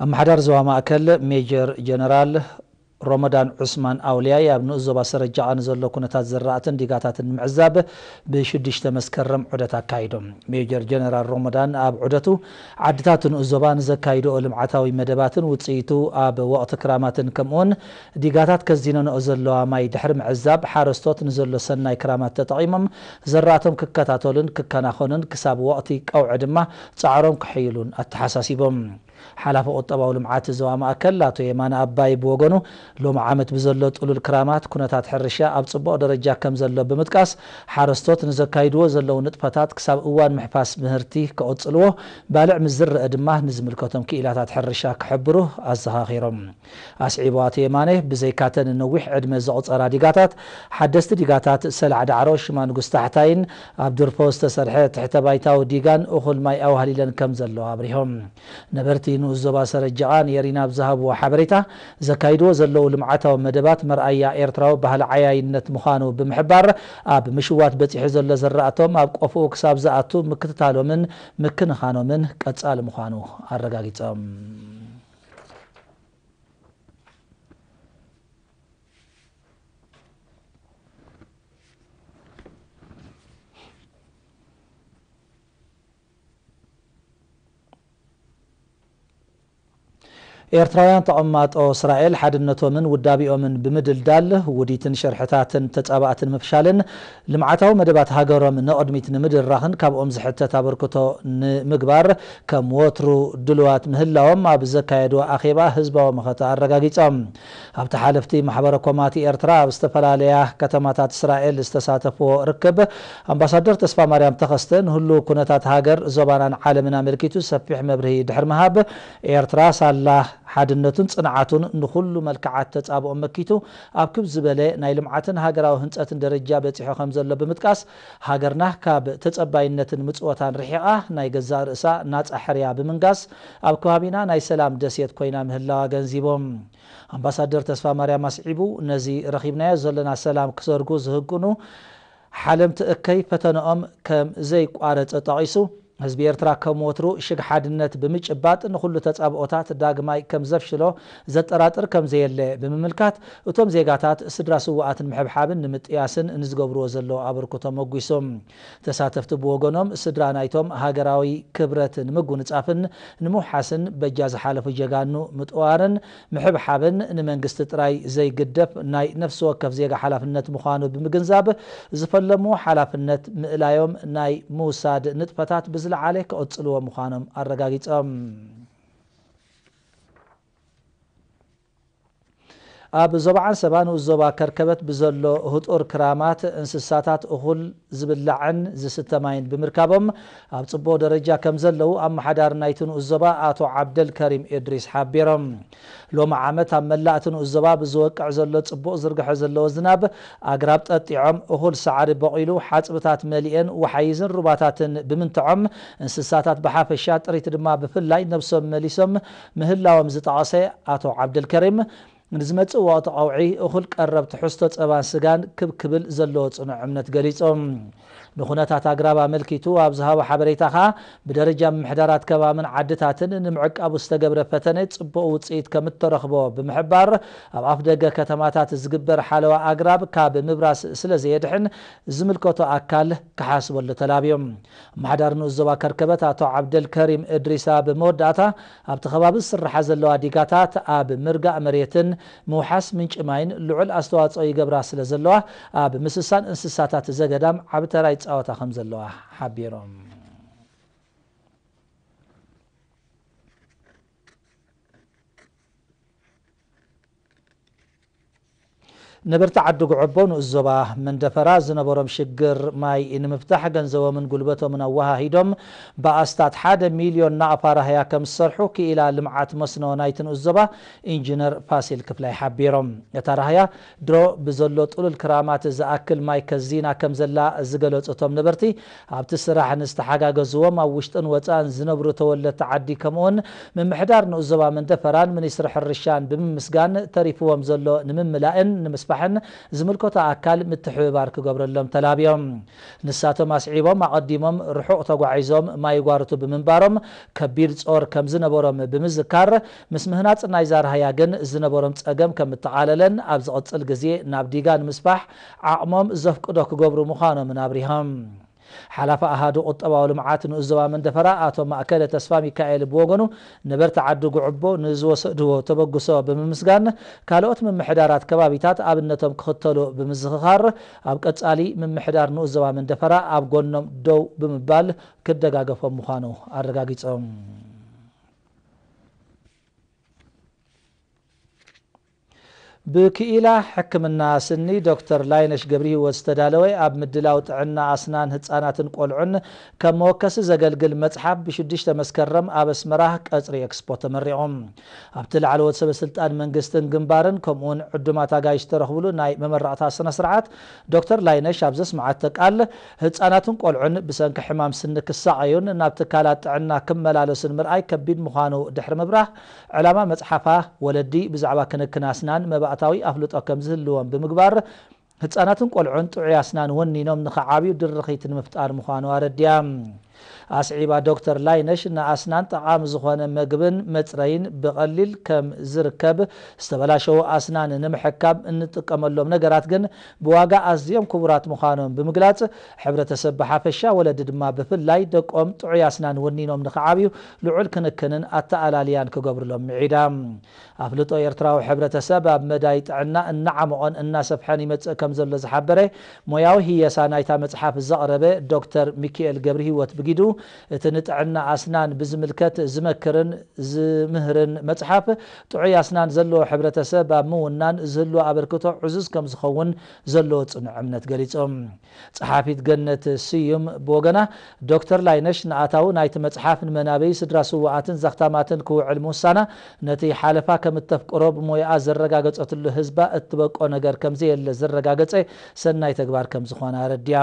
ኣመሓዳሪ ዞባ ማእከል ሜጀር ጀነራል ሮመዳን ዑስማን ኣውልያይ ኣብ ንኡስ ዞባ ሰረጃቓ ንዘሎ ኩነታት ዝራእትን ዲጋታትን ንምዕዛብ ብሽዱሽተ መስከረም ዑደት ኣካይዶም። ሜጀር ጀነራል ሮመዳን ኣብ ዑደቱ ዓድታት ንኡስ ዞባ ንዘካይድኦ ልምዓታዊ መደባትን ውፅኢቱ ኣብ ወቕቲ ክራማትን ከምኡውን ዲጋታት ከዚነንኦ ዘለዋ ማይ ድሕሪ ምዕዛብ ሓረስቶት ንዘሎ ሰናይ ክራማት ተጠቒሞም ዘራእቶም ክከታተሉን ክከናኸኑን ክሳብ ወቕቲ ቀውዒ ድማ ፃዕሮም ክሕይሉን ኣተሓሳሲቦም። ሓላፊ ቁጠባዊ ልምዓት ዞባ ማእከል ኣቶ የማነ ኣባይ ብወገኑ ሎም ዓመት ብዘሎ ጥሉል ክራማት ኩነታት ሕርሻ ኣብ ፅቡቕ ደረጃ ከም ዘሎ ብምጥቃስ ሓረስቶት ንዘካይድዎ ዘለዉ ንጥፈታት ክሳብ እዋን ምሕፋስ ምህርቲ ክቕፅልዎ ባልዕ ምስ ዝረአ ድማ ንዝምልከቶም ክኢላታት ሕርሻ ክሕብሩ ኣዘኻኺሮም። ኣስዒቡ ኣቶ የማነ ብዘይካተን ነዊሕ ዕድመ ዘቑፀራ ዲጋታት ሓደስቲ ዲጋታት ሰላዕ ዳዕሮ ሽማንጉስ ታሕታይን ኣብ ድርፎ ዝተሰርሐ ትሕተ ባይታዊ ዲጋን እኹል ማይ ኣዋህሊለን ከም ዘለዋ ኣብሪሆም። ነበርቲ ንኡስ ዞባ ሰረጃቓ ንኤሪና ኣብ ዝሃብዎ ሓበሬታ ዘካይድዎ ዘለዉ ልምዓታዊ መደባት መርኣያ ኤርትራዊ ባህሊ ዓያይነት ምዃኑ ብምሕባር ኣብ ምሽዋት በፂሑ ዘሎ ዝራእቶም ኣብ ቆፍኡ ክሳብ ዝኣቱ ምክትታሎምን ምክንኻኖምን ቀፃሊ ምዃኑ ኣረጋጊፆም። ኤርትራውያን ተቐማጦ እስራኤል ሓድነቶምን ውዳቢኦምን ብምድልዳል ውዲትን ሽርሕታትን ተጻባእትን ምፍሻልን ልምዓታዊ መደባት ሃገሮም ንቕድሚት ንምድራኽን ካብኦም ዝሕተት ኣበርክቶ ንምግባር ከም ወትሩ ድልዋት ምህላዎም ኣብ ዘካየድዎ ኣኼባ ህዝባዊ መኸተ ኣረጋጊጾም። ኣብቲ ሓለፍቲ ማሕበረ ኮማት ኤርትራ ኣብ ዝተፈላለያ ከተማታት እስራኤል ዝተሳተፍዎ ርክብ ኣምባሳደር ተስፋማርያም ተኸስተ ንህሉ ኩነታት ሃገር ዞባናን ዓለምን ኣመልኪቱ ሰፊሕ መብርሂ ድሕሪ ምሃብ ኤርትራ ሳላ ሓድነቱን ጽንዓቱን ንኹሉ መልክዓት ተጻብኦ መኪቱ ኣብ ክብ ዝበለ ናይ ልምዓትን ሃገራዊ ህንጸትን ደረጃ በጺሑ ከም ዘሎ ብምጥቃስ ሃገርና ካብ ተጸባይነትን ምጽወታን ርሒቓ ናይ ገዛእ ርእሳ ናጻ ሕርያ ብምንጋስ ኣብ ከባቢና ናይ ሰላም ደሴት ኮይና ምህላዋ ገንዚቦም። ኣምባሳደር ተስፋማርያም ኣስዒቡ ነዚ ረኺብናዮ ዘለና ሰላም ክሰርጉ ዝህቅኑ ሓለምቲ እከይ ፈተነኦም ከም ዘይቋረጸ ጠቒሱ ህዝቢ ኤርትራ ከም ወትሩ ሽግ ሓድነት ብምጭባጥ ንኹሉ ተጻብኦታት ዳግማይ ከም ዘፍሽሎ ዘጠራጥር ከም ዘየለ ብምምልካት እቶም ዜጋታት ስድራ ስውኣት ንምሕብሓብን ንምጥያስን ንዝገብርዎ ዘለዉ ኣበርክቶ መጒሶም። ተሳተፍቲ ብወገኖም ስድራ ናይቶም ሃገራዊ ክብረት ንምጉንጻፍን ንምውሓስን በጃ ዝሓለፉ ጀጋኑ ምጥዋርን ምሕብሓብን ንመንግስቲ ጥራይ ዘይግደፍ ናይ ነፍሲ ወከፍ ዜጋ ሓላፍነት ምዃኑ ብምግንዛብ ዝፈለምዎ ሓላፍነት ምእላዮም ናይ ምውሳድ ንጥፈታት ብዝለዓለ ክቕጽልዎ ምዃኖም ኣረጋጊጾም። ኣብ ዞባ ዓንሰባ ንኡስ ዞባ ከርከበት ብዘሎ ህጡር ክራማት እንስሳታት እኹል ዝብላዕን ዝስተ ማይን ብምርካቦም ኣብ ጽቡቕ ደረጃ ከም ዘለዉ ኣመሓዳሪ ናይቲ ንኡስ ዞባ ኣቶ ዓብደል ከሪም እድሪስ ሓቢሮም። ሎሚ ዓመት ኣብ መላእ እቲ ንኡስ ዞባ ብዝወቅዕ ዘሎ ጽቡቕ ዝርግሐ ዘለዎ ዝናብ ኣግራብ ጠጢዖም እኹል ሳዕሪ በቒሉ ሓጽብታት መሊኤን ወሓይዝን ሩባታትን ብምንትዖም እንስሳታት ብሓፈሻ ጥሪት ድማ ብፍላይ ነብሶም መሊሶም ምህላዎም ዝጠቐሰ ኣቶ ዓብደልከሪም ንዝመጽእ ወቕቲ ቀውዒ እኹል ቀረብ ትሕዝቶ ጸባን ስጋን ክብ ክብል ዘለዎ ጽኑዕ እምነት ገሊጾም። ንኹነታት ኣግራብ ኣመልኪቱ ኣብ ዝሃቦ ሓበሬታ ኸኣ ብደረጃ ምምሕዳራት ከባምን ዓድታትን ንምዕቃቡ ዝተገብረ ፈተነ ጽቡቕ ውጽኢት ከም እተረኽቦ ብምሕባር ኣብ ኣፍ ደገ ከተማታት ዝግበር ሓለዋ ኣግራብ ካብ ምብራስ ስለ ዘየድሕን ዝምልከቶ ኣካል ክሓስበሉ ተላብዮም። ኣመሓዳሪ ንኡስ ዞባ ከርከበት ኣቶ ዓብደል ከሪም እድሪስ ኣብ መወዳእታ ኣብቲ ከባቢ ዝስርሓ ዘለዋ ዲጋታት ኣብ ምርጋእ መሬትን ምውሓስ ምንጪ ማይን ልዑል ኣስተዋፅኦ ይገብራ ስለ ዘለዋ ኣብ ምስሳን እንስሳታት ዘገዳም ዓቢ ተራ ይፃወታ ከም ዘለዋ ሓቢሮም። ነበርቲ ዓዲ ጉዕቦ ንኡስ ዞባ መንደፈራ ዝነበሮም ሽግር ማይ ንምፍታሕ ገንዘቦምን ጉልበቶምን ኣወሃሂዶም ብኣስታት ሓደ ሚልዮን ናቕፋ ራህያ ከም ዝሰርሑ ክኢላ ልምዓት መስኖ ናይቲ ንኡስ ዞባ ኢንጂነር ፋሲል ክፍላይ ሓቢሮም። እታ ራህያ ድሮ ብዘሎ ጥሉል ክራማት ዝኣክል ማይ ከዚና ከም ዘላ ዝገለጹ እቶም ነበርቲ ኣብቲ ስራሕ ንዝተሓጋገዝዎም ኣብ ውሽጥን ወጻእን ዝነብሩ ተወለድቲ ዓዲ ከምኡውን ምምሕዳር ንኡስ ዞባ መንደፈራን ሚኒስትሪ ሕርሻን ብምምስጋን ተሪፍዎም ዘሎ ንምምላእን ንምስፋሕ ንምብጻሕን ዝምልከቶ ኣካል ምትሕብባር ክገብረሎም ተላብዮም። ንሳቶም ኣስዒቦም፣ ኣቐዲሞም ርሑቕ ተጓዒዞም ማይ ጓርቱ ብምንባሮም ከቢድ ጾር ከም ዝነበሮም ብምዝካር፣ ምስ ምህናጽ ናይዛ ራህያ ግን ዝነበሮም ጸገም ከም እተቓለለን ኣብ ዝቕጽል ግዜ ናብ ዲጋ ንምስፋሕ ዓቕሞም ዘፍቅዶ ክገብሩ ምዃኖምን ኣብሪሆም። ሓላፊ ኣሃዱ ቁጠባዊ ልምዓት ንኡስ ዞባ መንደፈራ ኣቶ ማእከለ ተስፋ ሚካኤል ብወገኑ፣ ነበርቲ ዓዲ ጉዕቦ ንዝወሰድዎ ተበግሶ ብምምስጋን፣ ካልኦት ምምሕዳራት ከባቢታት ኣብነቶም ክኽተሉ ብምዝኽኻር፣ ኣብ ቀጻሊ ምምሕዳር ንኡስ ዞባ መንደፈራ ኣብ ጎኖም ደው ብምባል ክደጋገፎም ምዃኑ ኣረጋጊጾም። ብክኢላ ሕክምና ስኒ ዶክተር ላይነሽ ገብረሂወት ዝተዳለወ ኣብ ምድላው ጥዕና ኣስናን ህጻናትን ቆልዑን ከም መወከሲ ዘገልግል መጽሓፍ ብሽዱሽተ መስከረም ኣብ ኣስመራ ቀጽሪ ኤክስፖ ተመሪቑ። ኣብቲ ላዕለዎት ሰበ ስልጣን መንግስትን ግንባርን ከምኡውን ዕዱማት ኣጋይሽ ዝተረኽብሉ ናይ መመረቕታ ስነ ስርዓት ዶክተር ላይነሽ ኣብ ዘስምዓቶ ቃል፣ ህጻናትን ቆልዑን ብሰንኪ ሕማም ስኒ ክሳቐዩን ናብ ትካላት ጥዕና ክመላለሱን ምርኣይ ከቢድ ምዃኑ ድሕሪ ምብራህ፣ ዕላማ መጽሓፋ ወለዲ ብዛዕባ ክንክን ኣስናን መባእታዊ ኣፍልጦ ከም ዝህልዎም ብምግባር፣ ህጻናትን ቆልዑን ጥዑይ ኣስናን ወኒኖም ንኽዓብዩ ድርኺት ንምፍጣር ምዃኑ ኣረድያ። ኣስዒባ ዶክተር ላይነሽ፣ ንኣስናን ጠቓሚ ዝኾነ መግብን መጽረይን ብቐሊል ከም ዝርከብ፣ ዝተበላሸዉ ኣስናን ንምሕካም እንጥቀመሎም ነገራት ግን ብዋጋ ኣዝዮም ክቡራት ምዃኖም ብምግላጽ፣ ሕብረተሰብ ብሓፈሻ፣ ወለዲ ድማ ብፍላይ ደቆም ጥዑይ ኣስናን ወኒኖም ንኽዓብዩ ልዑል ክንክንን ኣተኣላልያን ክገብሩሎም ምዒዳ። ኣፍልጦ ኤርትራዊ ሕብረተሰብ ኣብ መዳይ ጥዕና እናዓመቖን እናሰፍሐን ይመጽእ ከም ዘሎ ዝሓበረ፣ ሞያዊ ህየሳ ናይታ መጽሓፍ ዘቕረበ ዶክተር ሚኪኤል ገብረሂወት ብጊዱ፣ እቲ ንጥዕና ኣስናን ብዝምልከት ዝመክርን ዝምህርን መጽሓፍ፣ ጥዑይ ኣስናን ዘለዎ ሕብረተሰብ ኣብ ምውናን ዝህልዎ ኣበርክቶ ዕዙዝ ከም ዝኸውን ዘለዎ ጽኑዕ እምነት ገሊጹ። ጸሓፊት ገነት ስዩም ብወገና፣ ዶክተር ላይነሽ ንኣታዊ ናይቲ መጽሓፍ ንመናበይ ስድራ ስዉኣትን ዘኽታማትን ክውዕል ምውሳና፣ ነቲ ሓለፋ ከም እተፍቅሮ ብሞያኣ ዘረጋገጸትሉ ህዝባ እትበቆ ነገር ከም ዘየለ ዘረጋገጸ ሰናይ ተግባር ከም ዝኾነ ኣረድያ።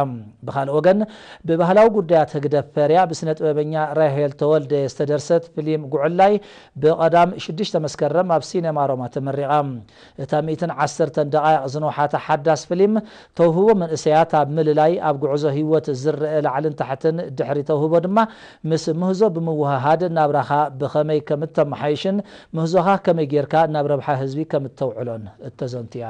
ብኻልእ ወገን፣ ብባህላዊ ጉዳያት ህግደፍ ፈርያ ብስነ ጥበበኛ ራሄል ተወልደ ዝተደርሰት ፍሊም ጉዕላይ ብቐዳም ሽዱሽተ መስከረም ኣብ ሲነማ ሮማ ተመሪቓ። እታ ሚእትን ዓሰርተን ደቓይቕ ዝነውሓታ ሓዳስ ፍሊም፣ ተውህቦ መንእሰያት ኣብ ምልላይ፣ ኣብ ጉዕዞ ህይወት ዝረአ ላዕልን ታሕትን ድሕሪ ተውህቦ ድማ ምስ ምህዞ ብምውህሃድ ናብራኻ ብኸመይ ከም እተመሓይሽን ምህዞኻ ከመይ ጌርካ ናብ ረብሓ ህዝቢ ከም እተውዕሎን እተዘንቱ'ያ።